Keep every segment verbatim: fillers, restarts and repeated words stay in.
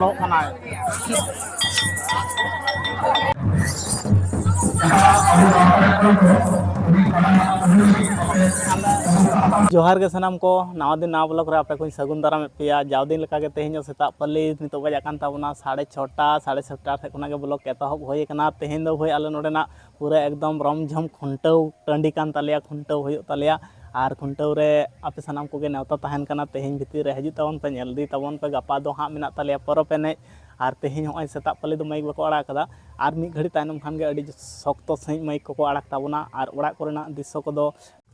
ᱚᱞᱚᱜ ᱠᱟᱱᱟᱭ᱾ ᱡᱚᱦᱟᱨ ᱜᱮ ᱥᱟᱱᱟᱢ ᱠᱚ, ᱱᱟᱣᱟ ᱫᱤᱱ ᱱᱟᱣᱟ ᱵᱞᱚᱜ ᱨᱮ ᱟᱯᱮ ᱠᱚᱧ ᱥᱟᱹᱜᱩᱱ ᱫᱟᱨᱟᱢᱮᱫ ᱯᱮᱭᱟ᱾ ᱡᱟᱣ ᱫᱤᱱ ᱞᱮᱠᱟᱜᱮ ᱛᱮᱦᱮᱧ ᱦᱚᱸ ᱥᱮᱛᱟᱜ ᱯᱟᱹᱞᱤ ᱱᱤᱛᱚᱜ ᱵᱟᱡᱟᱜ ᱠᱟᱱ ᱛᱟᱵᱚᱱᱟ ᱥᱟᱲᱮ ᱪᱷᱚᱴᱟ, ᱥᱟᱲᱮ ᱪᱷᱚᱴᱟ ᱥᱮᱫ ᱠᱷᱚᱱᱟᱜ ᱜᱮ ᱵᱞᱚᱜ ᱮᱛᱚᱦᱚᱵ ᱦᱩᱭ ᱟᱠᱟᱱᱟ᱾ ᱛᱮᱦᱮᱧ ᱫᱚ ᱦᱳᱭ ᱟᱞᱮ ᱱᱚᱰᱮᱱᱟᱜ ᱯᱩᱨᱟᱹ ᱮᱠᱫᱚᱢ ᱨᱚᱢ ᱡᱷᱚᱢ ᱠᱷᱩᱱᱴᱟᱹᱣ ᱴᱟᱺᱰᱤ ᱠᱟᱱ ᱛᱟᱞᱮᱭᱟ, ᱠᱷᱩᱱᱴᱟᱹᱣ ᱦᱩᱭᱩᱜ ᱛᱟᱞᱮᱭᱟ᱾ ᱟᱨ ᱠᱷᱩᱱᱴᱟᱹᱣ ᱨᱮ ᱟᱯᱮ ᱥᱟᱱᱟᱢ ᱠᱚᱜᱮ ᱱᱮᱣᱛᱟ ᱛᱟᱦᱮᱱ ᱠᱟᱱᱟ, ᱛᱮᱦᱮᱧ ᱵᱷᱤᱛᱤᱨ ᱨᱮ ᱦᱤᱡᱩᱜ ᱛᱟᱵᱚᱱ ᱯᱮ, ᱧᱮᱞ ᱤᱫᱤ ᱛᱟᱵᱚᱱ ᱯᱮ᱾ ᱜᱟᱯᱟ ᱫᱚ ᱦᱟᱸᱜ ᱢᱮᱱᱟᱜ ᱛᱟᱞᱮᱭᱟ ᱯᱚᱨᱚᱵᱽ ᱮᱱᱮᱡ᱾ ᱟᱨ ᱛᱮᱦᱮᱧ ᱦᱚᱸᱜᱼᱚᱭ ᱥᱮᱛᱟᱜ ᱯᱟᱹᱞᱤ ᱫᱚ ᱢᱟᱭᱤᱠ ᱵᱟᱠᱚ ᱟᱲᱟᱜ ᱠᱟᱫᱟ, ᱟᱨ ᱢᱤᱫ ᱜᱷᱟᱹᱲᱤ ᱛᱟᱭᱱᱚᱢ ᱠᱷᱟᱱ ᱜᱮ ᱟᱹᱰᱤ ᱥᱚᱠᱛᱚ ᱥᱟᱺᱦᱤᱡ ᱢᱟᱭᱤᱠ ᱠᱚᱠᱚ ᱟᱲᱟᱜ ᱛᱟᱵᱚᱱᱟ᱾ ᱟᱨ ᱚᱲᱟᱜ ᱠᱚᱨᱮᱱᱟᱜ ᱫᱨᱤᱥᱥᱚ ᱠᱚᱫᱚ,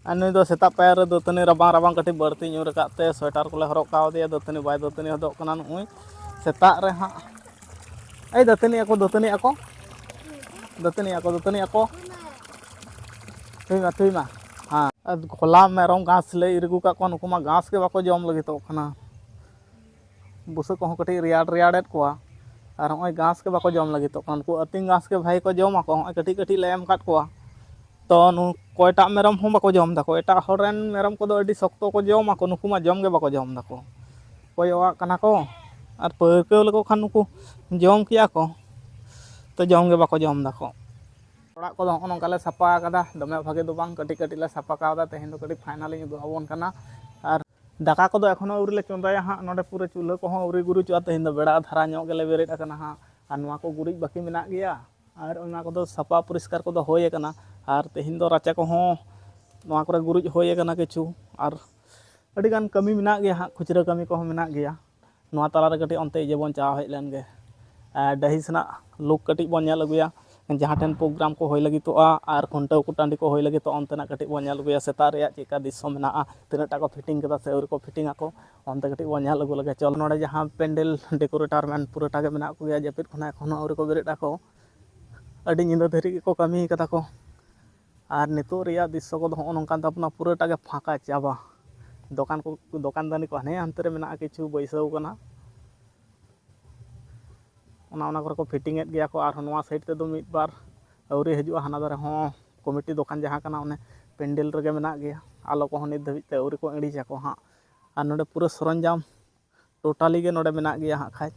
ᱟᱨ ᱱᱩᱭ ᱫᱚ ᱥᱮᱛᱟᱜ ᱯᱟᱭᱟᱨ ᱨᱮ ᱫᱟᱹᱛᱟᱹᱱᱤ ᱨᱟᱵᱟᱝ ᱨᱟᱵᱟᱝ ᱠᱟᱹᱴᱤᱡ ᱵᱟᱹᱲᱛᱤ ᱧᱩᱨ ᱟᱠᱟᱫ ᱛᱮ ᱥᱳᱭᱮᱴᱟᱨ ᱠᱚᱞᱮ ᱦᱚᱨᱚᱜ ᱠᱟᱣᱫᱮᱭᱟ, ᱫᱟᱹᱛᱟᱹᱱᱤ ᱵᱟᱭ ᱫᱟᱹᱛᱟᱹᱱᱤ ᱦᱚᱫᱚᱜ ᱠᱟᱱᱟ ᱱᱩᱜᱼᱩᱭ ᱥᱮᱛᱟᱜ ᱨᱮ ᱦᱟᱸᱜ᱾ ᱮᱭ ᱫᱟᱹᱛᱟᱹᱱᱤ ᱟᱠᱚ, ᱫᱟᱹᱛᱟᱹᱱᱤ ᱟᱠᱚ, ᱫᱟᱹᱛᱟᱹᱱᱤ ᱟᱠᱚ, ᱫᱟᱹᱛᱟᱹᱱᱤ ᱟᱠᱚ᱾ ᱛᱷᱩᱭ ᱢᱟ, ᱛᱷᱩᱭ ᱢᱟ᱾ ᱦᱮᱸ, ᱟᱨ ᱦᱚᱞᱟ ᱢᱮᱨᱚᱢ ᱜᱷᱟᱥ ᱞᱮ ᱤᱨ ᱟᱹᱜᱩ ᱠᱟᱜ ᱠᱚᱣᱟ, ᱱᱩᱠᱩ ᱢᱟ ᱜᱷᱟᱥ ᱜᱮ ᱵᱟᱠᱚ ᱡᱚᱢ ᱞᱟᱹᱜᱤᱫᱚᱜ ᱠᱟᱱᱟ᱾ ᱵᱩᱥᱟᱹᱜ ᱠᱚᱦᱚᱸ ᱠᱟᱹᱴᱤᱡ ᱨᱮᱭᱟᱲ ᱨᱮᱭᱟᱲᱮᱫ ᱠᱚᱣᱟ, ᱟᱨ ᱱᱚᱜᱼᱚᱭ ᱜᱷᱟᱥ ᱜᱮ ᱵᱟᱠᱚ ᱡᱚᱢ ᱞᱟᱹᱜᱤᱫᱚᱜ ᱠᱟᱱᱟ᱾ ᱩᱱᱠᱩ ᱟᱹᱛᱤᱧ ᱜᱷᱟᱥ ᱜᱮ ᱵᱷᱟᱜᱮ ᱠᱚ ᱡᱚᱢᱟᱠᱚ, ᱱᱚᱜᱼᱚᱭ ᱠᱟᱹᱴᱤᱡ ᱠᱟᱹᱴᱤᱡ ᱞᱮ ᱮᱢ ᱟᱠᱟᱫ ᱠᱚᱣᱟ᱾ ᱛᱚ ᱱᱩ-, ᱚᱠᱚᱭᱴᱟᱜ ᱢᱮᱨᱚᱢ ᱦᱚᱸ ᱵᱟᱠᱚ ᱡᱚᱢ ᱫᱟᱠᱚ, ᱮᱴᱟᱜ ᱦᱚᱲ ᱨᱮᱱ ᱢᱮᱨᱚᱢ ᱠᱚᱫᱚ ᱟᱹᱰᱤ ᱥᱚᱠᱛᱚ ᱠᱚ ᱡᱚᱢᱟᱠᱚ, ᱱᱩᱠᱩ ᱢᱟ ᱡᱚᱢ ᱜᱮ ᱵᱟᱠᱚ ᱡᱚᱢ ᱫᱟᱠᱚ᱾ ᱠᱚᱭᱚᱜ ᱟᱜ ᱠᱟᱱᱟ ᱠᱚ, ᱟᱨ ᱯᱟᱹᱨᱠᱟᱹᱣ ᱞᱮᱠᱚ ᱠᱷᱟᱱ ᱱᱩᱠᱩ ᱡᱚᱢ ᱠᱮᱭᱟ ᱠᱚ, ᱛᱚ ᱡᱚᱢ ᱜᱮ ᱵᱟᱠᱚ ᱡᱚᱢ ᱫᱟᱠᱚ᱾ ᱚᱲᱟᱜ ᱠᱚᱫᱚ ᱦᱚᱸᱜᱼᱚ ᱱᱚᱝᱠᱟ ᱞᱮ ᱥᱟᱯᱷᱟ ᱟᱠᱟᱫᱟ, ᱫᱚᱢᱮ ᱵᱷᱟᱜᱮ ᱫᱚ ᱵᱟᱝ, ᱠᱟᱹᱴᱤᱡ ᱠᱟᱹᱴᱤᱡ ᱞᱮ ᱥᱟᱯᱷᱟ ᱠᱟᱣᱫᱟ᱾ ᱛᱮᱦᱮᱧ ᱫᱚ ᱠᱟᱹᱴᱤᱡ ᱯᱷᱟᱭᱱᱟᱞ ᱤᱧ ᱩᱫᱩᱜ ᱟᱵᱚᱱ ᱠᱟᱱᱟ᱾ ᱟᱨ ᱫᱟᱠᱟ ᱠᱚᱫᱚ ᱮᱠᱷᱚᱱᱳ ᱟᱹᱣᱨᱤ ᱞᱮ ᱪᱚᱸᱫᱟᱭᱟ ᱦᱟᱸᱜ, ᱱᱚᱰᱮ ᱯᱩᱨᱟᱹ ᱪᱩᱞᱦᱟᱹ ᱠᱚᱦᱚᱸ ᱟᱹᱣᱨᱤ ᱜᱩᱨᱤᱡᱚᱜᱼᱟ᱾ ᱛᱮᱦᱮᱧ ᱫᱚ ᱵᱮᱲᱟ ᱫᱷᱟᱨᱟ ᱧᱚᱜ ᱜᱮᱞᱮ ᱵᱮᱨᱮᱫ ᱟᱠᱟᱱᱟ ᱦᱟᱸᱜ, ᱟᱨ ᱱᱚᱣᱟ ᱠᱚ ᱜᱩᱨᱤᱡ ᱵᱟᱹᱠᱤ ᱢᱮᱱᱟᱜ ᱜᱮᱭᱟ, ᱟᱨ ᱚᱱᱟ ᱠᱚᱫᱚ ᱥᱟᱯᱷᱟ ᱯᱚᱨᱤᱥᱠᱟᱨ ᱠᱚᱫᱚ ᱦᱩᱭ ᱟᱠᱟᱱᱟ᱾ ᱟᱨ ᱛᱮᱦᱮᱧ ᱫᱚ ᱨᱟᱪᱟ ᱠᱚᱦᱚᱸ ᱱᱚᱣᱟ ᱠᱚᱨᱮ ᱜᱩᱨᱤᱡ ᱦᱩᱭ ᱟᱠᱟᱱᱟ ᱠᱤᱪᱷᱩ, ᱟᱨ ᱟᱹᱰᱤᱜᱟᱱ ᱠᱟᱹᱢᱤ ᱢᱮᱱᱟᱜ ᱜᱮᱭᱟ ᱦᱟᱸᱜ, ᱠᱷᱩᱪᱨᱟᱹ ᱠᱟᱹᱢᱤ ᱠᱚᱦᱚᱸ ᱢᱮᱱᱟᱜ ᱜᱮᱭᱟ᱾ ᱱᱚᱣᱟ ᱛᱟᱞᱟ ᱨᱮ ᱠᱟᱹᱴᱤᱡ ᱚᱱᱛᱮ ᱤᱭᱟᱹ ᱵᱚᱱ ᱪᱟᱞᱟᱣ ᱦᱮᱡ ᱞᱮᱱ ᱜᱮ, ᱟᱨ ᱰᱟᱹᱦᱤ ᱥᱮᱱᱟᱜ ᱞᱩᱠ ᱠᱟᱹᱴᱤᱡ ᱵᱚᱱ ᱧᱮᱞ ᱟᱹᱜᱩᱭᱟ᱾ ᱡᱟᱦᱟᱸ ᱴᱷᱮᱱ ᱯᱨᱳᱜᱨᱟᱢ ᱠᱚ ᱦᱩᱭ ᱞᱟᱹᱜᱤᱫᱚᱜᱼᱟ ᱟᱨ ᱠᱷᱩᱱᱴᱟᱹᱣ ᱠᱚ ᱴᱟᱺᱰᱤ ᱠᱚ ᱦᱩᱭ ᱞᱟᱹᱜᱤᱫᱚᱜᱼᱟ, ᱚᱱᱛᱮᱱᱟᱜ ᱠᱟᱹᱴᱤᱡ ᱵᱚᱱ ᱧᱮᱞ ᱟᱹᱜᱩᱭᱟ᱾ ᱥᱮᱛᱟᱜ ᱨᱮᱭᱟᱜ ᱪᱮᱫᱠᱟ ᱫᱨᱤᱥᱥᱚ ᱢᱮᱱᱟᱜᱼᱟ, ᱛᱤᱱᱟᱹᱜ ᱴᱟ ᱠᱚ ᱯᱷᱤᱴᱤᱝ ᱠᱟᱫᱟ ᱥᱮ ᱟᱹᱣᱨᱤ ᱠᱚ ᱯᱷᱤᱴᱤᱝ ᱟᱠᱚ, ᱚᱱᱛᱮ ᱠᱟᱹᱴᱤᱡ ᱵᱚᱱ ᱧᱮᱞ ᱟᱹᱜᱩ ᱞᱮᱜᱮ᱾ ᱪᱚᱞ, ᱱᱚᱰᱮ ᱡᱟᱦᱟᱸ ᱯᱮᱱᱰᱮᱞ ᱰᱮᱠᱳᱨᱮᱴᱟᱨ ᱢᱮᱱ ᱯᱩᱨᱟᱹᱴᱟ ᱜᱮ ᱢᱮᱱᱟᱜ ᱠᱚᱜᱮᱭᱟ, ᱡᱟᱹᱯᱤᱫ ᱠᱷᱚᱱᱟᱜ ᱮᱠᱷᱚᱱᱳ ᱟᱹᱣᱨᱤ ᱠᱚ ᱵᱮᱨᱮᱫ ᱟᱠᱚ᱾ ᱟᱹᱰᱤ ᱧᱤᱫᱟᱹ ᱫᱷᱟᱹᱨᱤᱡ ᱜᱮᱠᱚ ᱠᱟᱹᱢᱤ ᱠᱟᱫᱟ ᱠᱚ᱾ ᱟᱨ ᱱᱤᱛᱚᱜ ᱨᱮᱭᱟᱜ ᱫᱨᱤᱥᱥᱚ ᱠᱚᱫᱚ ᱦᱚᱸᱜᱼᱚ ᱱᱚᱝᱠᱟᱱ ᱛᱟᱵᱚᱱᱟ, ᱯᱩᱨᱟᱹᱴᱟ ᱜᱮ ᱯᱷᱟᱸᱠᱟ ᱪᱟᱵᱟ᱾ ᱫᱚᱠᱟᱱ ᱠᱚ, ᱫᱚᱠᱟᱱ ᱫᱟᱹᱱᱤ ᱠᱚ ᱦᱟᱱᱮ ᱦᱟᱱᱛᱮ ᱨᱮ ᱢᱮᱱᱟᱜᱼᱟ, ᱠᱤᱪᱷᱩ ᱵᱟᱹᱭᱥᱟᱹᱣ ᱠᱟᱱᱟ᱾ ᱚᱱᱟ, ᱚᱱᱟ ᱠᱚᱨᱮ ᱠᱚ ᱯᱷᱤᱴᱤᱝ ᱮᱫ ᱜᱮᱭᱟ ᱠᱚ᱾ ᱟᱨᱦᱚᱸ ᱱᱚᱣᱟ ᱥᱟᱭᱤᱰ ᱛᱮᱫᱚ ᱢᱤᱫ ᱵᱟᱨ ᱟᱹᱣᱨᱤ ᱦᱤᱡᱩᱜᱼᱟ᱾ ᱦᱟᱱᱟ ᱫᱷᱟᱨᱮ ᱦᱚᱸ ᱠᱚᱢᱤᱴᱤ ᱫᱚᱠᱟᱱ ᱡᱟᱦᱟᱸ ᱠᱟᱱᱟ, ᱚᱱᱮ ᱯᱮᱱᱰᱮᱞ ᱨᱮᱜᱮ ᱢᱮᱱᱟᱜ ᱜᱮᱭᱟ᱾ ᱟᱞᱚ ᱠᱚᱦᱚᱸ ᱱᱤᱛ ᱫᱷᱟᱹᱵᱤᱡ ᱛᱮ ᱟᱹᱣᱨᱤ ᱠᱚ ᱤᱬᱤᱡᱟᱠᱚ ᱦᱟᱸᱜ᱾ ᱟᱨ ᱱᱚᱰᱮ ᱯᱩᱨᱟᱹ ᱥᱚᱨᱚᱧᱡᱟᱢ ᱴᱳᱴᱟᱞᱤ ᱜᱮ ᱱᱚᱰᱮ ᱢᱮᱱᱟᱜ ᱜᱮᱭᱟ ᱦᱟᱸᱜ ᱠᱷᱟᱡ᱾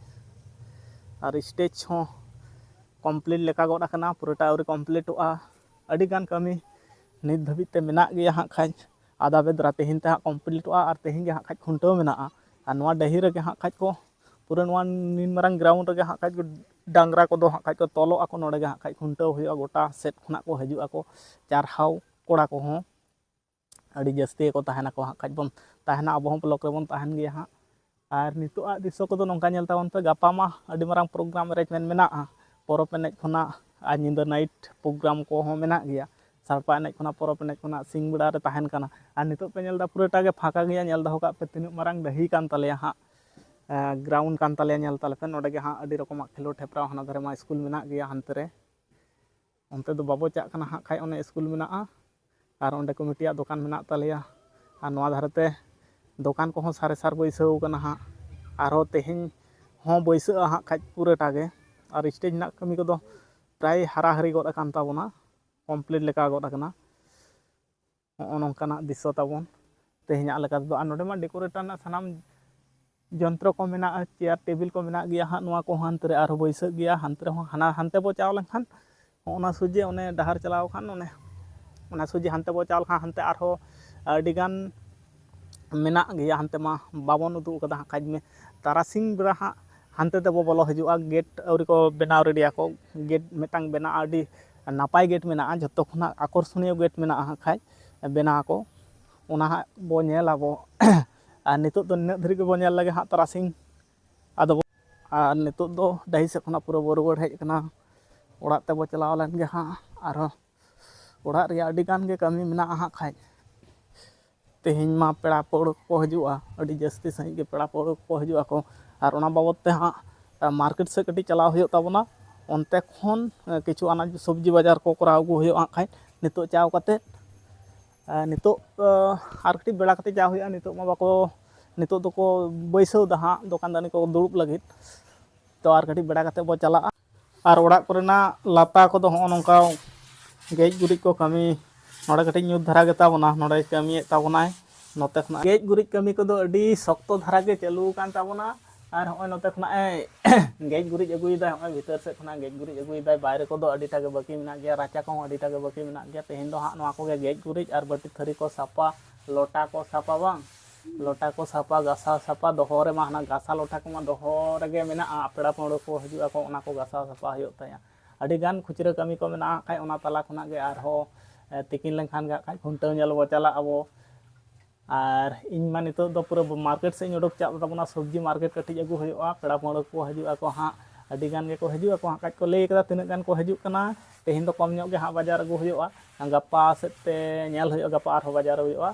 ᱟᱨ ᱥᱴᱮᱡᱽ ᱦᱚᱸ ᱠᱚᱢᱯᱞᱤᱴ ᱞᱮᱠᱟ ᱜᱚᱫ ᱟᱠᱟᱱᱟ, ᱯᱩᱨᱟᱹᱴᱟ ᱟᱹᱣᱨᱤ ᱠᱚᱢᱯᱞᱤᱴᱚᱜᱼᱟ᱾ ᱟᱹᱰᱤᱜᱟᱱ ᱠᱟᱹᱢᱤ ᱱᱤᱛ ᱫᱷᱟᱹᱵᱤᱡ ᱛᱮ ᱢᱮᱱᱟᱜ ᱜᱮᱭᱟ ᱦᱟᱸᱜ ᱠᱷᱟᱡ᱾ ᱟᱫᱟ ᱵᱮᱫᱽᱨᱟ ᱛᱮᱦᱮᱧ ᱛᱮ ᱦᱟᱸᱜ ᱠᱚᱢᱯᱞᱤᱴᱚᱜᱼᱟ ᱟᱨ ᱛᱮᱦᱮᱧ ᱜᱮ ᱦᱟᱸᱜ ᱠᱷᱟᱡ ᱠᱷᱩᱱᱴᱟᱹᱣ ᱢᱮᱱᱟᱜᱼᱟ᱾ ᱟᱨ ᱱᱚᱣᱟ ᱰᱟᱹᱦᱤ ᱨᱮᱜᱮ ᱦᱟᱸᱜ ᱠᱷᱟᱡ ᱠᱚ ᱯᱩᱨᱟᱹ ᱱᱚᱣᱟ ᱱᱤᱱ ᱢᱟᱨᱟᱝ ᱜᱨᱟᱣᱩᱱᱰ ᱨᱮᱜᱮ ᱦᱟᱸᱜ ᱠᱷᱟᱡ ᱠᱚ ᱰᱟᱝᱨᱟ ᱠᱚᱫᱚ ᱦᱟᱸᱜ ᱠᱷᱟᱡ ᱠᱚ ᱛᱚᱞᱚᱜ ᱟᱠᱚ, ᱱᱚᱰᱮ ᱜᱮ ᱦᱟᱸᱜ ᱠᱷᱟᱡ ᱠᱷᱩᱱᱴᱟᱹᱣ ᱦᱩᱭᱩᱜᱼᱟ᱾ ᱜᱚᱴᱟ ᱥᱮᱫ ᱠᱷᱚᱱᱟᱜ ᱠᱚ ᱦᱤᱡᱩᱜ ᱟᱠᱚ ᱪᱟᱨᱦᱟᱣ ᱠᱚᱲᱟ ᱠᱚᱦᱚᱸ᱾ ᱟᱹᱰᱤ ᱡᱟᱹᱥᱛᱤ ᱜᱮᱠᱚ ᱛᱟᱦᱮᱱᱟᱠᱚ ᱦᱟᱸᱜ ᱠᱷᱟᱡ ᱵᱚᱱ ᱛᱟᱦᱮᱱᱟ, ᱟᱵᱚ ᱦᱚᱸ ᱵᱞᱚᱠ ᱨᱮᱵᱚᱱ ᱛᱟᱦᱮᱱ ᱜᱮᱭᱟ ᱦᱟᱸᱜ᱾ ᱟᱨ ᱱᱤᱛᱚᱜ ᱟᱜ ᱫᱨᱤᱥᱥᱚ ᱠᱚᱫᱚ ᱱᱚᱝᱠᱟ ᱧᱮᱞ ᱛᱟᱵᱚᱱ ᱯᱮ, ᱜᱟᱯᱟ ᱢᱟ ᱟᱹᱰᱤ ᱢᱟᱨᱟᱝ ᱯᱨᱳᱜᱨᱟᱢ ᱮᱨᱮᱧᱡᱽᱢᱮᱱᱴ ᱢᱮᱱᱟᱜᱼᱟ, ᱯᱚᱨᱚᱵᱽ ᱮᱱᱮᱡ ᱠᱷᱚᱱᱟᱜ ᱟᱨ ᱧᱤᱫᱟᱹ ᱱᱟᱭᱤᱴ ᱯᱨᱳᱜᱨᱟᱢ ᱠᱚᱦᱚᱸ ᱢᱮᱱᱟᱜ ᱜᱮᱭᱟ᱾ ᱥᱟᱲᱯᱟ ᱮᱱᱮᱡ ᱠᱷᱚᱱᱟᱜ ᱯᱚᱨᱚᱵᱽ ᱮᱱᱮᱡ ᱠᱷᱚᱱᱟᱜ ᱥᱤᱧ ᱵᱮᱲᱟ ᱨᱮ ᱛᱟᱦᱮᱱ ᱠᱟᱱᱟ᱾ ᱟᱨ ᱱᱤᱛᱚᱜ ᱯᱮ ᱧᱮᱞ ᱮᱫᱟ ᱯᱩᱨᱟᱹᱴᱟ ᱜᱮ ᱯᱷᱟᱸᱠᱟ ᱜᱮᱭᱟ᱾ ᱧᱮᱞ ᱫᱚᱦᱚ ᱠᱟᱜ ᱯᱮ ᱛᱤᱱᱟᱹᱜ ᱢᱟᱨᱟᱝ ᱰᱟᱹᱦᱤ ᱠᱟᱱ ᱛᱟᱞᱮᱭᱟ ᱦᱟᱸᱜ, ᱜᱨᱟᱣᱩᱱᱰ ᱠᱟᱱ ᱛᱟᱞᱮᱭᱟ᱾ ᱧᱮᱞ ᱛᱟᱞᱮ ᱯᱮ, ᱱᱚᱰᱮ ᱜᱮ ᱦᱟᱸᱜ ᱟᱹᱰᱤ ᱨᱚᱠᱚᱢᱟᱜ ᱠᱷᱮᱞᱳᱰ ᱦᱮᱯᱨᱟᱣ ᱦᱟᱱᱟ ᱫᱷᱟᱨᱮ ᱢᱟ ᱥᱠᱩᱞ ᱢᱮᱱᱟᱜ ᱜᱮᱭᱟ, ᱦᱟᱱᱛᱮ ᱨᱮ ᱚᱱᱛᱮ ᱫᱚ ᱵᱟᱵᱚ ᱪᱟᱜ ᱠᱟᱱᱟ ᱦᱟᱸᱜ ᱠᱷᱟᱡ, ᱚᱱᱮ ᱥᱠᱩᱞ ᱢᱮᱱᱟᱜᱼᱟ ᱟᱨ ᱚᱸᱰᱮ ᱠᱚᱢᱤᱴᱤᱭᱟᱜ ᱫᱚᱠᱟᱱ ᱢᱮᱱᱟᱜ ᱛᱟᱞᱮᱭᱟ᱾ ᱟᱨ ᱱᱚᱣᱟ ᱫᱷᱟᱨᱮ ᱛᱮ ᱫᱚᱠᱟᱱ ᱠᱚᱦᱚᱸ ᱥᱟᱨᱮ ᱥᱟᱨ ᱵᱟᱹᱭᱥᱟᱹᱣ ᱠᱟᱱᱟ ᱦᱟᱸᱜ, ᱟᱨᱦᱚᱸ ᱛᱮᱦᱮᱧ ᱦᱚᱸ ᱵᱟᱹᱭᱥᱟᱹᱜᱼᱟ ᱦᱟᱸᱜ ᱠᱷᱟᱡ ᱯᱩᱨᱟᱹᱴᱟ ᱜᱮ᱾ ᱟᱨ ᱥᱴᱮᱡᱽ ᱨᱮᱱᱟᱜ ᱠᱟᱹᱢᱤ ᱠᱚᱫᱚ ᱯᱨᱟᱭ ᱦᱟᱨᱟᱦᱟᱹᱨᱤ ᱜᱚᱫ ᱟᱠᱟᱱ ᱛᱟᱵᱚᱱᱟ, ᱠᱚᱢᱯᱞᱤᱴ ᱞᱮᱠᱟ ᱜᱚᱫ ᱟᱠᱟᱱᱟ᱾ ᱱᱚᱜᱼᱚ ᱱᱚᱝᱠᱟᱱᱟᱜ ᱫᱨᱤᱥᱥᱚ ᱛᱟᱵᱚᱱ ᱛᱮᱦᱮᱧᱟᱜ ᱞᱮᱠᱟ ᱛᱮᱫᱚ᱾ ᱟᱨ ᱱᱚᱰᱮ ᱢᱟ ᱰᱮᱠᱳᱨᱮᱴᱟᱨ ᱨᱮᱱᱟᱜ ᱥᱟᱱᱟᱢ ᱡᱚᱱᱛᱨᱚ ᱠᱚ ᱢᱮᱱᱟᱜᱼᱟ, ᱪᱮᱭᱟᱨ ᱴᱮᱵᱤᱞ ᱠᱚ ᱢᱮᱱᱟᱜ ᱜᱮᱭᱟ ᱦᱟᱸᱜ᱾ ᱱᱚᱣᱟ ᱠᱚᱦᱚᱸ ᱦᱟᱱᱛᱮ ᱨᱮ ᱟᱨᱦᱚᱸ ᱵᱟᱹᱭᱥᱟᱹᱜ ᱜᱮᱭᱟ᱾ ᱦᱟᱱᱛᱮ ᱨᱮᱦᱚᱸ, ᱦᱟᱱᱟ ᱦᱟᱱᱛᱮ ᱵᱚ ᱪᱟᱣ ᱞᱮᱱᱠᱷᱟᱱ ᱚᱱᱟ ᱥᱚᱡᱷᱮ ᱚᱱᱮ ᱰᱟᱦᱟᱨ ᱪᱟᱞᱟᱣ ᱠᱷᱟᱱ ᱚᱱᱮ ᱚᱱᱟ ᱥᱚᱡᱷᱮ ᱦᱟᱱᱛᱮ ᱵᱚ ᱪᱟᱣ ᱞᱮᱠᱷᱟᱱ ᱦᱟᱱᱛᱮ ᱟᱨᱦᱚᱸ ᱟᱹᱰᱤᱜᱟᱱ ᱢᱮᱱᱟᱜ ᱜᱮᱭᱟ᱾ ᱦᱟᱱᱛᱮ ᱢᱟ ᱵᱟᱵᱚᱱ ᱩᱫᱩᱜ ᱠᱟᱫᱟ ᱦᱟᱸᱜ ᱠᱷᱟᱡ ᱢᱮ᱾ ᱛᱟᱨᱟᱥᱤᱧ ᱵᱮᱲᱟ ᱦᱟᱸᱜ ᱦᱟᱱᱛᱮ ᱛᱮᱵᱚ ᱵᱚᱞᱚ ᱦᱤᱡᱩᱜᱼᱟ᱾ ᱜᱮᱴ ᱟᱹᱣᱨᱤ ᱠᱚ ᱵᱮᱱᱟᱣ ᱨᱮᱰᱤᱭᱟᱠᱚ᱾ ᱜᱮᱴ ᱢᱤᱫᱴᱟᱝ ᱵᱮᱱᱟᱜᱼᱟ, ᱟᱹᱰᱤ ᱱᱟᱯᱟᱭ ᱜᱮᱴ ᱢᱮᱱᱟᱜᱼᱟ, ᱡᱷᱚᱛᱚ ᱠᱷᱚᱱᱟᱜ ᱟᱠᱚᱨᱥᱚᱱᱤᱭᱚ ᱜᱮᱴ ᱢᱮᱱᱟᱜᱼᱟ ᱦᱟᱸᱜ ᱠᱷᱟᱡ ᱵᱮᱱᱟᱣ ᱟᱠᱚ᱾ ᱚᱱᱟ ᱦᱟᱸᱜ ᱵᱚ ᱧᱮᱞ ᱟᱵᱚ᱾ ᱟᱨ ᱱᱤᱛᱚᱜ ᱫᱚ ᱱᱤᱱᱟᱹᱜ ᱫᱷᱟᱹᱨᱤᱡ ᱜᱮᱵᱚ ᱧᱮᱞ ᱞᱮᱜᱮ ᱦᱟᱸᱜ ᱛᱟᱨᱟᱥᱤᱧ᱾ ᱟᱫᱚ ᱵᱚ, ᱟᱨ ᱱᱤᱛᱚᱜ ᱫᱚ ᱰᱟᱹᱦᱤ ᱥᱮᱫ ᱠᱷᱚᱱᱟᱜ ᱯᱩᱨᱟᱹ ᱵᱚ ᱨᱩᱣᱟᱹᱲ ᱦᱮᱡ ᱠᱟᱱᱟ᱾ ᱚᱲᱟᱜ ᱛᱮᱵᱚ ᱪᱟᱞᱟᱣ ᱞᱮᱱ ᱜᱮ ᱦᱟᱸᱜ᱾ ᱟᱨᱦᱚᱸ ᱚᱲᱟᱜ ᱨᱮᱭᱟᱜ ᱟᱹᱰᱤ ᱜᱟᱱ ᱜᱮ ᱠᱟᱹᱢᱤ ᱢᱮᱱᱟᱜᱼᱟ ᱦᱟᱸᱜ ᱠᱷᱟᱡ᱾ ᱛᱮᱦᱮᱧ ᱢᱟ ᱯᱮᱲᱟ ᱯᱟᱹᱲᱦᱟᱹ ᱠᱚᱠᱚ ᱦᱤᱡᱩᱜᱼᱟ, ᱟᱹᱰᱤ ᱡᱟᱹᱥᱛᱤ ᱥᱟᱺᱦᱤᱡ ᱜᱮ ᱯᱮᱲᱟ ᱯᱟᱹᱲᱦᱟᱹ ᱠᱚᱠᱚ ᱦᱤᱡᱩᱜ ᱟᱠᱚ᱾ ᱟᱨ ᱚᱱᱟ ᱵᱟᱵᱚᱫ ᱛᱮ ᱦᱟᱸᱜ ᱢᱟᱨᱠᱮᱴ ᱥᱮᱫ ᱠᱟᱹᱴᱤᱡ ᱪᱟᱞᱟᱣ ᱦᱩᱭᱩᱜ ᱛᱟᱵᱚᱱᱟ᱾ ᱚᱱᱛᱮ ᱠᱷᱚᱱ ᱠᱤᱪᱷᱩ ᱟᱱᱟᱡᱽ ᱥᱚᱵᱽᱡᱤ ᱵᱟᱡᱟᱨ ᱠᱚ ᱠᱚᱨᱟᱣ ᱟᱹᱜᱩ ᱦᱩᱭᱩᱜᱼᱟ ᱦᱟᱸᱜ ᱠᱷᱟᱡ᱾ ᱱᱤᱛᱚᱜ ᱪᱟᱣ ᱠᱟᱛᱮᱫ, ᱱᱤᱛᱚᱜ ᱟᱨ ᱠᱟᱹᱴᱤᱡ ᱵᱮᱲᱟ ᱠᱟᱛᱮᱫ ᱪᱟᱣ ᱦᱩᱭᱩᱜᱼᱟ᱾ ᱱᱤᱛᱚᱜ ᱢᱟ ᱵᱟᱠᱚ, ᱱᱤᱛᱚᱜ ᱫᱚᱠᱚ ᱵᱟᱹᱭᱥᱟᱹᱣ ᱫᱟ ᱦᱟᱸᱜ ᱫᱚᱠᱟᱱ ᱫᱟᱹᱱᱤ ᱠᱚ ᱫᱩᱲᱩᱵ ᱞᱟᱹᱜᱤᱫ᱾ ᱛᱚ ᱟᱨ ᱠᱟᱹᱴᱤᱡ ᱵᱮᱲᱟ ᱠᱟᱛᱮᱫ ᱵᱚ ᱪᱟᱞᱟᱜᱼᱟ᱾ ᱟᱨ ᱚᱲᱟᱜ ᱠᱚᱨᱮᱱᱟᱜ ᱞᱟᱛᱟ ᱠᱚᱫᱚ ᱦᱚᱸᱜᱼᱚ ᱱᱚᱝᱠᱟ ᱜᱮᱡ ᱜᱩᱨᱤᱡ ᱠᱚ ᱠᱟᱹᱢᱤ, ᱱᱚᱰᱮ ᱠᱟᱹᱴᱤᱡ ᱧᱩᱛ ᱫᱷᱟᱨᱟ ᱜᱮᱛᱟ ᱵᱚᱱᱟ, ᱱᱚᱰᱮ ᱠᱟᱹᱢᱤᱭᱮᱫ ᱛᱟᱵᱚᱱᱟᱭ᱾ ᱱᱚᱛᱮ ᱠᱷᱚᱱᱟᱜ ᱜᱮᱡ ᱜᱩᱨᱤᱡ ᱠᱟᱹᱢᱤ ᱠᱚᱫᱚ ᱟᱹᱰᱤ ᱥᱚᱠᱛᱚ ᱫᱷᱟᱨᱟ ᱜᱮ ᱪᱟᱹᱞᱩ ᱟᱠᱟᱱ ᱛᱟᱵᱚᱱᱟ᱾ ᱟᱨ ᱦᱚᱸᱜᱼᱚᱭ ᱱᱚᱛᱮ ᱠᱷᱚᱱᱟᱜ ᱮ ᱜᱮᱡ ᱜᱩᱨᱤᱡ ᱟᱹᱜᱩᱭᱮᱫᱟᱭ, ᱦᱚᱸᱜᱼᱚᱭ ᱵᱷᱤᱛᱟᱹᱨ ᱥᱮᱫ ᱠᱷᱚᱱᱟᱜ ᱜᱮᱡ ᱜᱩᱨᱤᱡ ᱟᱹᱜᱩᱭᱮᱫᱟᱭ᱾ ᱵᱟᱭᱨᱮ ᱠᱚᱫᱚ ᱟᱹᱰᱤᱴᱟ ᱜᱮ ᱵᱟᱹᱠᱤ ᱢᱮᱱᱟᱜ ᱜᱮᱭᱟ, ᱨᱟᱪᱟ ᱠᱚᱦᱚᱸ ᱟᱹᱰᱤᱴᱟ ᱜᱮ ᱵᱟᱹᱠᱤ ᱢᱮᱱᱟᱜ ᱜᱮᱭᱟ᱾ ᱛᱮᱦᱮᱧ ᱫᱚ ᱦᱟᱸᱜ ᱱᱚᱣᱟ ᱠᱚᱜᱮ ᱜᱮᱡ ᱜᱩᱨᱤᱡ ᱟᱨ ᱵᱟᱹᱴᱤ ᱛᱷᱟᱹᱨᱤ ᱠᱚ ᱥᱟᱯᱟ, ᱞᱚᱴᱟ ᱠᱚ ᱥᱟᱯᱟ ᱵᱟᱝ, ᱞᱚᱴᱟ ᱠᱚ ᱥᱟᱯᱟ, ᱜᱟᱥᱟᱣ ᱥᱟᱯᱟ, ᱫᱚᱦᱚ ᱨᱮᱢᱟ ᱦᱟᱱᱟ ᱜᱟᱥᱟ ᱞᱚᱴᱟ ᱠᱚᱢᱟ ᱫᱚᱦᱚ ᱨᱮᱜᱮ ᱢᱮᱱᱟᱜᱼᱟ᱾ ᱯᱮᱲᱟ ᱯᱟᱹᱲᱦᱟᱹ ᱠᱚ ᱦᱤᱡᱩᱜ ᱟᱠᱚ, ᱚᱱᱟ ᱠᱚ ᱜᱟᱥᱟᱣ ᱥᱟᱯᱟ ᱦᱩᱭᱩᱜ ᱛᱟᱭᱟ᱾ ᱟᱹᱰᱤ ᱜᱟᱱ ᱠᱷᱩᱪᱨᱟᱹ ᱠᱟᱹᱢᱤ ᱠᱚ ᱢᱮᱱᱟᱜᱼᱟ, ᱠᱷᱟᱡ ᱚᱱᱟ ᱛᱟᱞᱟ ᱠᱷᱚᱱᱟᱜ ᱜᱮ ᱟᱨᱦᱚᱸ, ᱮ, ᱛᱤᱠᱤᱱ ᱞᱮᱱᱠᱷᱟᱱ ᱜᱮ ᱦᱟᱸᱜ ᱠᱷᱟᱡ ᱠᱷᱩᱱᱴᱟᱹᱣ ᱧᱮᱞ ᱵᱚ ᱪᱟᱞᱟᱜ ᱟᱵᱚ᱾ ᱟᱨ ᱤᱧ ᱢᱟ ᱱᱤᱛᱚᱜ ᱫᱚ ᱯᱩᱨᱟᱹ ᱢᱟᱨᱠᱮᱴ ᱥᱮᱫ ᱤᱧ ᱩᱰᱩᱠ ᱪᱟᱜ ᱛᱟᱵᱚᱱᱟ, ᱥᱚᱵᱽᱡᱤ ᱢᱟᱨᱠᱮᱴ ᱠᱟᱹᱴᱤᱡ ᱟᱹᱜᱩ ᱦᱩᱭᱩᱜᱼᱟ᱾ ᱯᱮᱲᱟ ᱯᱟᱹᱲᱦᱟᱹ ᱠᱚ ᱦᱤᱡᱩᱜ ᱟᱠᱚ ᱦᱟᱸᱜ, ᱟᱹᱰᱤ ᱜᱟᱱ ᱜᱮᱠᱚ ᱦᱤᱡᱩᱜ ᱟᱠᱚ ᱦᱟᱸᱜ, ᱠᱷᱟᱡ ᱠᱚ ᱞᱟᱹᱭ ᱠᱟᱫᱟ ᱛᱤᱱᱟᱹᱜ ᱜᱟᱱ ᱠᱚ ᱦᱤᱡᱩᱜ ᱠᱟᱱᱟ᱾ ᱛᱮᱦᱮᱧ ᱫᱚ ᱠᱚᱢ ᱧᱚᱜ ᱜᱮ ᱦᱟᱸᱜ ᱵᱟᱡᱟᱨ ᱟᱹᱜᱩ ᱦᱩᱭᱩᱜᱼᱟ, ᱜᱟᱯᱟ ᱥᱮᱫ ᱛᱮ ᱧᱮᱞ ᱦᱩᱭᱩᱜᱼᱟ, ᱜᱟᱯᱟ ᱟᱨᱦᱚᱸ ᱵᱟᱡᱟᱨ ᱦᱩᱭᱩᱜᱼᱟ᱾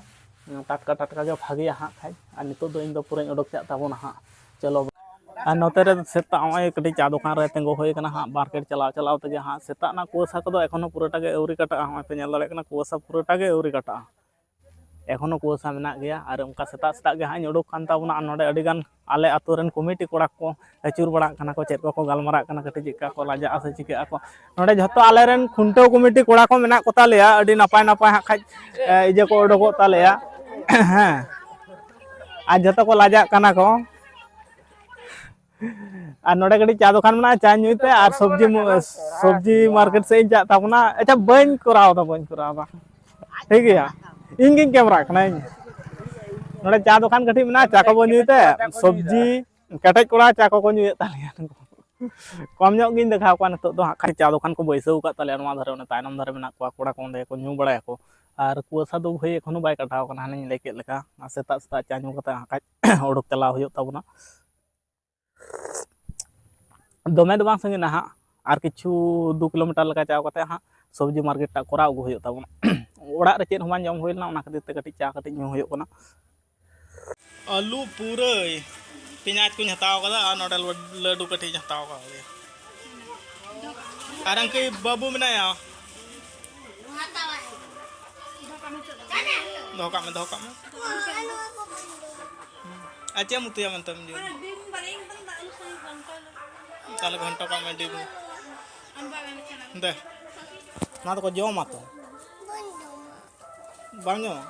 ᱴᱟᱴᱠᱟ ᱴᱟᱴᱠᱟ ᱜᱮ ᱵᱷᱟᱜᱮᱭᱟ ᱦᱟᱸᱜ ᱠᱷᱟᱡ᱾ ᱟᱨ ᱱᱤᱛᱚᱜ ᱫᱚ ᱤᱧ ᱫᱚ ᱯᱩᱨᱟᱹᱧ ᱩᱰᱩᱠ ᱪᱟᱜ ᱛᱟᱵᱚᱱᱟ ᱦᱟᱸᱜ᱾ ᱪᱚᱞᱚ᱾ ᱟᱨ ᱱᱚᱛᱮ ᱨᱮ ᱥᱮᱛᱟᱜ ᱱᱚᱜᱼᱚᱭ ᱠᱟᱹᱴᱤᱡ ᱪᱟ ᱫᱚᱠᱟᱱ ᱨᱮ ᱛᱤᱸᱜᱩ ᱦᱩᱭ ᱠᱟᱱᱟ ᱦᱟᱸᱜ, ᱢᱟᱨᱠᱮᱴ ᱪᱟᱞᱟᱣ ᱪᱟᱞᱟᱣ ᱛᱮᱜᱮ ᱦᱟᱸᱜ᱾ ᱥᱮᱛᱟᱜ ᱨᱮᱱᱟᱜ ᱠᱩᱣᱟᱹᱥᱟ ᱠᱚᱫᱚ ᱮᱠᱷᱚᱱᱳ ᱯᱩᱨᱟᱹᱴᱟ ᱜᱮ ᱟᱹᱣᱨᱤ ᱠᱟᱴᱟᱜᱼᱟ᱾ ᱦᱚᱸᱜᱼᱚᱭ ᱯᱮ ᱧᱮᱞ ᱫᱟᱲᱮᱭᱟᱜ ᱠᱟᱱᱟ, ᱠᱩᱣᱟᱹᱥᱟ ᱯᱩᱨᱟᱹᱴᱟ ᱜᱮ ᱟᱹᱣᱨᱤ ᱠᱟᱴᱟᱜᱼᱟ᱾ ᱮᱠᱷᱚᱱᱳ ᱠᱩᱣᱟᱹᱥᱟ ᱢᱮᱱᱟᱜ ᱜᱮᱭᱟ᱾ ᱟᱨ ᱚᱱᱠᱟ ᱥᱮᱛᱟᱜ ᱥᱮᱛᱟᱜ ᱜᱮ ᱦᱟᱸᱜ ᱤᱧ ᱩᱰᱩᱠ ᱠᱟᱱ ᱛᱟᱵᱚᱱᱟ᱾ ᱟᱨ ᱱᱚᱰᱮ ᱟᱹᱰᱤ ᱜᱟᱱ ᱟᱞᱮ ᱟᱹᱛᱩ ᱨᱮᱱ ᱠᱚᱢᱤᱴᱤ ᱠᱚᱲᱟ ᱠᱚ ᱟᱹᱪᱩᱨ ᱵᱟᱲᱟᱜ ᱠᱟᱱᱟ ᱠᱚ, ᱪᱮᱫ ᱠᱚᱠᱚ ᱜᱟᱞᱢᱟᱨᱟᱜ ᱠᱟᱱᱟ, ᱠᱟᱹᱴᱤᱡ ᱪᱮᱫ ᱠᱟ ᱠᱚ ᱞᱟᱡᱟᱜᱼᱟ ᱥᱮ ᱪᱤᱠᱟᱹᱜ ᱟᱠᱚ᱾ ᱱᱚᱰᱮ ᱡᱷᱚᱛᱚ ᱟᱞᱮ ᱨᱮᱱ ᱠᱷᱩᱱᱴᱟᱹᱣ ᱠᱚᱢᱤᱴᱤ ᱠᱚᱲᱟ ᱠᱚ ᱢᱮᱱᱟᱜ ᱠᱚ ᱛᱟᱞᱮᱭᱟ, ᱟᱹᱰᱤ ᱱᱟᱯᱟᱭ ᱱᱟᱯᱟᱭ ᱦᱟᱸᱜ ᱠᱷᱟᱡ, ᱮ, ᱤᱭᱟᱹ ᱠᱚ ᱩᱰᱩᱠᱚᱜ ᱛᱟᱞᱮᱭᱟ᱾ ᱦᱮᱸ, ᱟᱨ ᱡᱷᱚᱛᱚ ᱠᱚ ᱞᱟᱡᱟᱜ ᱠᱟᱱᱟ ᱠᱚ᱾ ᱟᱨ ᱱᱚᱰᱮ ᱠᱟᱹᱴᱤᱡ ᱪᱟ ᱫᱚᱠᱟᱱ ᱢᱮᱱᱟᱜᱼᱟ, ᱪᱟ ᱧᱩᱭ ᱯᱮ ᱟᱨ ᱥᱚᱵᱽᱡᱤ ᱢᱩ-, ᱥᱚᱵᱽᱡᱤ ᱢᱟᱨᱠᱮᱴ ᱥᱮᱫ ᱤᱧ ᱪᱟᱜ ᱛᱟᱵᱚᱱᱟ᱾ ᱟᱪᱪᱷᱟ, ᱵᱟᱹᱧ ᱠᱚᱨᱟᱣ ᱫᱟ, ᱵᱟᱹᱧ ᱠᱚᱨᱟᱣ ᱫᱟ᱾ ᱴᱷᱤᱠ ᱜᱮᱭᱟ, ᱤᱧ ᱜᱤᱧ ᱠᱮᱢᱮᱨᱟᱜ ᱠᱟᱱᱟ, ᱤᱧ᱾ ᱱᱚᱰᱮ ᱪᱟ ᱫᱚᱠᱟᱱ ᱠᱟᱹᱴᱤᱡ ᱢᱮᱱᱟᱜᱼᱟ, ᱪᱟ ᱠᱚᱵᱚᱱ ᱧᱩᱭ ᱛᱮ, ᱥᱚᱵᱽᱡᱤ, ᱠᱮᱴᱮᱡ ᱠᱚᱲᱟ ᱪᱟ ᱠᱚᱠᱚ ᱧᱩᱭᱮᱫ ᱛᱟᱞᱮᱭᱟ᱾ ᱠᱚᱢ ᱧᱚᱜ ᱜᱤᱧ ᱫᱮᱠᱷᱟᱣ ᱠᱚᱣᱟ ᱱᱤᱛᱚᱜ ᱫᱚ ᱦᱟᱸᱜ ᱠᱷᱟᱱ᱾ ᱪᱟ ᱫᱚᱠᱟᱱ ᱠᱚ ᱵᱟᱹᱭᱥᱟᱹᱣ ᱟᱠᱟᱫ ᱛᱟᱞᱮᱭᱟ, ᱱᱚᱣᱟ ᱫᱷᱟᱨᱮ, ᱚᱱᱟ ᱛᱟᱭᱱᱚᱢ ᱫᱷᱟᱨᱮ ᱢᱮᱱᱟᱜ ᱠᱚᱣᱟ ᱠᱚᱲᱟ ᱠᱚ, ᱚᱸᱰᱮ ᱠᱚ ᱧᱩ ᱵᱟᱲᱟᱭᱟᱠᱚ᱾ ᱟᱨ ᱠᱩᱣᱟᱹᱥᱟ ᱫᱚ ᱵᱷᱟᱹᱭ ᱮᱠᱷᱚᱱᱳ ᱵᱟᱭ ᱠᱟᱴᱟᱣ ᱠᱟᱱᱟ, ᱦᱟᱱᱮᱧ ᱞᱟᱹᱭ ᱠᱮᱫ ᱞᱮᱠᱟ᱾ ᱟᱨ ᱥᱮᱛᱟᱜ ᱥᱮᱛᱟᱜ ᱪᱟ ᱧᱩ ᱠᱟᱛᱮ ᱦᱟᱸᱜ ᱠᱷᱟᱡ ᱚᱰᱚᱠ ᱪᱟᱞᱟᱣ ᱦᱩᱭᱩᱜ ᱛᱟᱵᱚᱱᱟ᱾ ᱫᱚᱢᱮ ᱫᱚ ᱵᱟᱝ ᱥᱟᱺᱜᱤᱧᱟ ᱦᱟᱸᱜ, ᱟᱨ ᱠᱤᱪᱷᱩ ᱫᱩ ᱠᱤᱞᱳᱢᱤᱴᱟᱨ ᱞᱮᱠᱟ ᱪᱟᱣ ᱠᱟᱛᱮ ᱦᱟᱸᱜ ᱥᱚᱵᱽᱡᱤ ᱢᱟᱨᱠᱮᱴ ᱴᱟᱜ ᱠᱚᱨᱟᱣ ᱟᱹᱜᱩ ᱦᱩᱭᱩᱜ ᱛᱟᱵᱚᱱᱟ᱾ ᱚᱲᱟᱜ ᱨᱮ ᱪᱮᱫ ᱦᱚᱸ ᱵᱟᱝ ᱡᱚᱢ ᱦᱩᱭ ᱞᱮᱱᱟ, ᱚᱱᱟ ᱠᱷᱟᱹᱛᱤᱨ ᱛᱮ ᱠᱟᱹᱴᱤᱡ ᱪᱟ ᱠᱟᱹᱴᱤᱡ ᱧᱩ ᱦᱩᱭᱩᱜ ᱠᱟᱱᱟ᱾ ᱟᱹᱞᱩ, ᱯᱩᱨᱟᱹᱭ, ᱯᱮᱸᱭᱟᱡᱽ ᱠᱚᱧ ᱦᱟᱛᱟᱣ ᱠᱟᱫᱟ ᱟᱨ ᱱᱚᱰᱮ ᱞᱟᱹ-, ᱞᱟᱹᱰᱩ ᱠᱟᱹᱴᱤᱡ ᱤᱧ ᱦᱟᱛᱟᱣ ᱠᱟᱫᱟ᱾ ᱟᱨ ᱟᱝᱠᱤ ᱵᱟᱹᱵᱩ ᱢᱮᱱᱟᱭᱟ, ᱫᱚᱦᱚ ᱠᱟᱜ ᱢᱮ, ᱫᱚᱦᱚ ᱠᱟᱜ ᱢᱮ᱾ ᱟᱨ ᱪᱮᱫ ᱮᱢ ᱩᱛᱩᱭᱟ ᱢᱮᱱᱛᱮᱢ ᱡᱚᱢ? ᱛᱟᱦᱞᱮ ᱜᱷᱚᱱᱴᱚ ᱠᱟᱜ ᱢᱮ ᱰᱤᱢ᱾ ᱫᱮ, ᱱᱚᱣᱟ ᱫᱚᱠᱚ ᱡᱚᱢᱟ ᱛᱚ? ᱵᱟᱢ ᱡᱚᱢᱟ?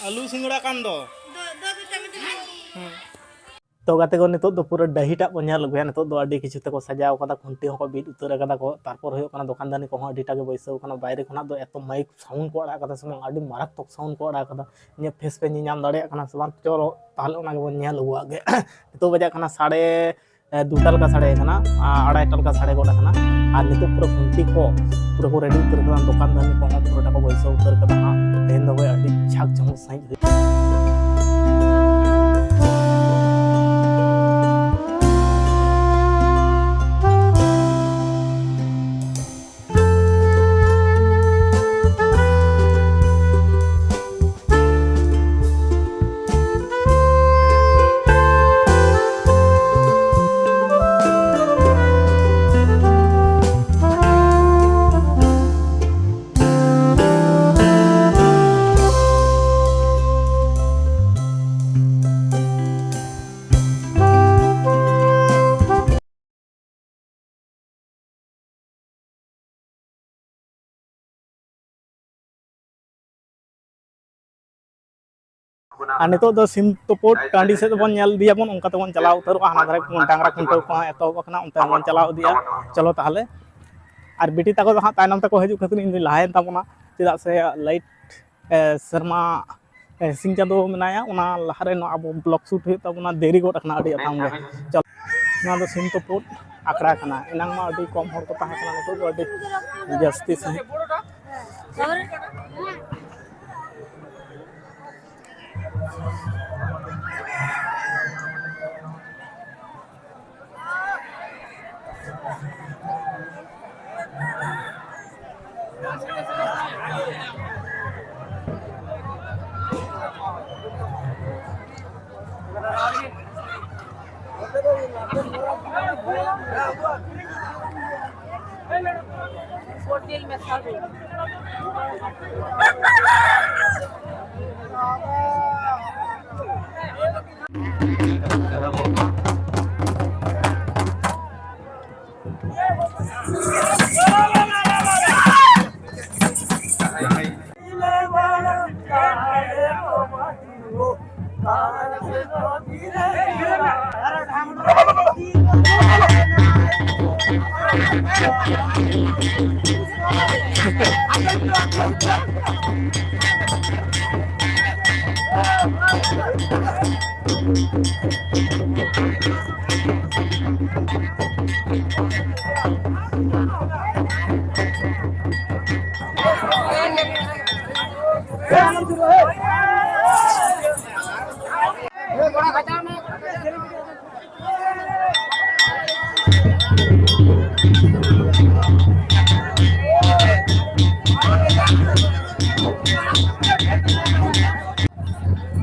ᱟᱹᱞᱩ ᱥᱤᱸᱜᱟᱹᱲᱟ ᱠᱟᱱ ᱫᱚ᱾ ᱫᱚ, ᱫᱚ, ᱫᱚ, ᱫᱚ, ᱫᱚ᱾ ᱦᱩᱸ᱾ ᱛᱚ ᱜᱟᱛᱮ ᱠᱚ, ᱱᱤᱛᱚᱜ ᱫᱚ ᱯᱩᱨᱟᱹ ᱰᱟᱹᱦᱤᱴᱟᱜ ᱵᱚᱱ ᱧᱮᱞ ᱟᱹᱜᱩᱭᱟ᱾ ᱱᱤᱛᱚᱜ ᱫᱚ ᱟᱹᱰᱤ ᱠᱤᱪᱷᱩ ᱛᱮᱠᱚ ᱥᱟᱡᱟᱣ ᱠᱟᱫᱟ, ᱠᱷᱩᱱᱴᱤ ᱦᱚᱸᱠᱚ ᱵᱤᱫ ᱩᱛᱟᱹᱨ ᱟᱠᱟᱫᱟ ᱠᱚ, ᱛᱟᱨᱯᱚᱨ ᱦᱩᱭᱩᱜ ᱠᱟᱱᱟ ᱫᱚᱠᱟᱱ ᱫᱟᱹᱱᱤ ᱠᱚᱦᱚᱸ ᱟᱹᱰᱤᱴᱟ ᱜᱮ ᱵᱟᱹᱭᱥᱟᱹᱣ ᱠᱟᱱᱟ᱾ ᱵᱟᱭᱨᱮ ᱠᱷᱚᱱᱟᱜ ᱫᱚ ᱮᱛᱚ ᱢᱟᱭᱤᱠ ᱥᱟᱣᱩᱱᱰ ᱠᱚ ᱟᱲᱟᱜ ᱠᱟᱫᱟ ᱥᱮ ᱵᱟᱝ, ᱟᱹᱰᱤ ᱢᱟᱨᱟᱠᱛᱚᱠ ᱥᱟᱣᱩᱱᱰ ᱠᱚ ᱟᱲᱟᱜ ᱠᱟᱫᱟ᱾ ᱤᱧᱟᱹᱜ ᱯᱷᱮᱥ ᱯᱮ ᱧᱮᱧᱟᱢ ᱫᱟᱲᱮᱭᱟᱜ ᱠᱟᱱᱟ ᱥᱮ ᱵᱟᱝ? ᱪᱚᱞᱚ ᱛᱟᱦᱚᱞᱮ ᱚᱱᱟ ᱜᱮᱵᱚᱱ ᱧᱮᱞ ᱟᱹᱜᱩᱣᱟᱜ ᱜᱮ᱾ ᱱᱤᱛᱚᱜ ᱵᱟᱡᱟᱜ ᱠᱟᱱᱟ ᱥᱟᱲᱮ ᱮ, ᱫᱩᱴᱟ ᱞᱮᱠᱟ ᱥᱟᱰᱮ ᱠᱟᱱᱟ, ᱟ, ᱟᱲᱟᱭᱴᱟ ᱞᱮᱠᱟ ᱥᱟᱰᱮ ᱜᱚᱫ ᱟᱠᱟᱱᱟ᱾ ᱟᱨ ᱱᱤᱛᱚᱜ ᱯᱩᱨᱟᱹ ᱠᱷᱩᱱᱴᱤ ᱠᱚ ᱯᱩᱨᱟᱹ ᱠᱚ ᱨᱮᱰᱤ ᱩᱛᱟᱹᱨ ᱠᱟᱫᱟ, ᱫᱚᱠᱟᱱ ᱫᱟᱹᱱᱤ ᱠᱚᱦᱚᱸ ᱯᱩᱨᱟᱹᱴᱟ ᱠᱚ ᱵᱟᱹᱭᱥᱟᱹᱣ ᱩᱛᱟᱹᱨ ᱠᱟᱫᱟ ᱦᱟᱸᱜ᱾ ᱛᱮᱦᱮᱧ ᱫᱚ ᱦᱳᱭ ᱟᱹᱰᱤ ᱡᱷᱟᱠ ᱡᱷᱚᱢᱚᱠ ᱥᱟᱺᱦᱤᱡ ᱦᱩᱭᱩᱜᱼᱟ᱾ ᱟᱨ ᱱᱤᱛᱚᱜ ᱫᱚ ᱥᱤᱢ ᱛᱩᱯᱩᱫ ᱴᱟᱺᱰᱤ ᱥᱮᱫ ᱵᱚᱱ ᱧᱮᱞ ᱤᱫᱤᱭᱟᱵᱚᱱ, ᱚᱱᱠᱟ ᱛᱮᱵᱚᱱ ᱪᱟᱞᱟᱣ ᱩᱛᱟᱹᱨᱚᱜᱼᱟ᱾ ᱦᱟᱱᱟ ᱫᱷᱟᱨᱮ ᱰᱟᱝᱨᱟ ᱠᱷᱩᱱᱴᱟᱹᱣ ᱠᱚᱦᱚᱸ ᱮᱛᱚᱦᱚᱵ ᱟᱠᱟᱱᱟ, ᱚᱱᱛᱮ ᱦᱚᱸᱵᱚᱱ ᱪᱟᱞᱟᱣ ᱤᱫᱤᱜᱼᱟ᱾ ᱪᱚᱞᱚ ᱛᱟᱦᱚᱞᱮ᱾ ᱟᱨ ᱵᱤᱴᱤ ᱛᱟᱠᱚ ᱫᱚ ᱦᱟᱸᱜ ᱛᱟᱭᱱᱚᱢ ᱛᱮᱠᱚ ᱦᱤᱡᱩᱜ ᱠᱷᱟᱹᱛᱤᱨ ᱤᱧ ᱫᱚᱧ ᱞᱟᱦᱟᱭᱮᱱ ᱛᱟᱵᱚᱱᱟ, ᱪᱮᱫᱟᱜ ᱥᱮ ᱞᱟᱭᱤᱴ, ᱮ, ᱥᱮᱨᱢᱟ, ᱮ, ᱥᱤᱧ ᱪᱟᱸᱫᱳ ᱢᱮᱱᱟᱭᱟ, ᱚᱱᱟ ᱞᱟᱦᱟᱨᱮ ᱱᱚᱣᱟ ᱟᱵᱚ ᱵᱞᱚᱜ ᱥᱩᱴ ᱦᱩᱭᱩᱜ ᱛᱟᱵᱚᱱᱟ, ᱫᱮᱨᱤ ᱜᱚᱫ ᱟᱠᱟᱱᱟ ᱟᱹᱰᱤ ᱟᱛᱷᱟᱢ ᱜᱮ᱾ ᱪᱚᱞᱚ, ᱱᱚᱣᱟ ᱫᱚ ᱥᱤᱢ ᱛᱩᱯᱩᱫ ᱟᱠᱷᱲᱟ ᱠᱟᱱᱟ, ᱮᱱᱟᱝ ᱢᱟ ᱟᱹᱰᱤ ᱠᱚᱢ ᱦᱚᱲ ᱠᱚ ᱛᱟᱦᱮᱸ ᱠᱟᱱᱟ, ᱱᱤᱛᱚᱜ ᱫᱚ ᱟᱹᱰᱤ ᱡᱟᱹᱥᱛᱤ ᱥᱟᱺᱦᱤᱡ᱾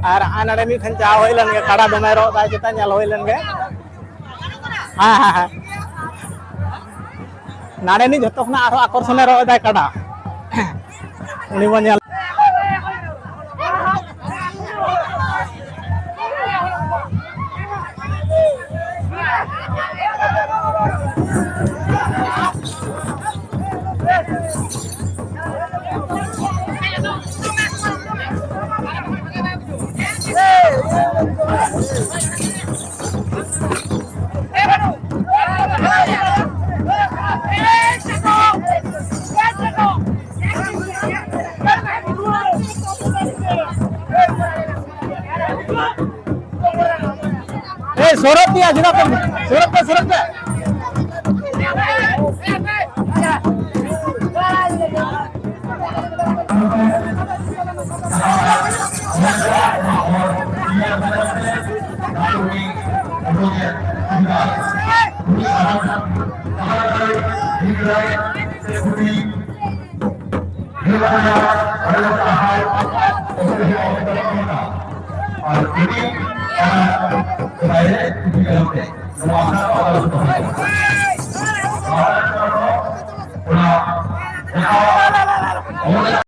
ᱟᱨ ᱦᱟᱸᱜ ᱱᱚᱰᱮ ᱢᱤᱫ ᱴᱷᱮᱱ ᱪᱟ ᱦᱩᱭ ᱞᱮᱱ ᱜᱮ, ᱠᱟᱰᱟ ᱫᱚᱢᱮ ᱨᱚᱜ ᱫᱟᱭ, ᱪᱮᱛᱟᱱ ᱧᱮᱞ ᱦᱩᱭ ᱞᱮᱱ ᱜᱮ᱾ ᱦᱮᱸ, ᱦᱮᱸ, ᱦᱮᱸ᱾ ᱱᱟᱲᱮᱱᱤᱡ ᱡᱷᱚᱛᱚ ᱠᱷᱚᱱᱟᱜ ᱟᱨᱦᱚᱸ ᱟᱠᱚᱨᱥᱚᱱᱮ ᱨᱚᱜ ᱮᱫᱟᱭ ᱠᱟᱰᱟ᱾ ᱩᱱᱤ ᱵᱚᱱ ᱧᱮᱞ᱾ ᱮᱭ, ᱥᱚᱨᱚᱜ ᱯᱮᱭᱟ, ᱪᱮᱫᱟᱜ ᱯᱮ, ᱥᱚᱨᱚᱜ ᱯᱮ, ᱥᱚᱨᱚᱜ ᱯᱮ᱾ ᱟᱨ ᱩᱱᱤ ᱚᱱᱟ ᱵᱟᱭᱨᱮ ᱤᱫᱤ ᱠᱟᱛᱮ ᱱᱚᱣᱟ ᱟᱥᱲᱟ ᱠᱚ ᱟᱞᱳᱪᱚᱱᱟ ᱦᱩᱭᱩᱜᱼᱟ᱾ ᱱᱚᱣᱟ ᱟᱥᱲᱟ ᱫᱚ ᱚᱱᱟ ᱡᱟᱦᱟᱸ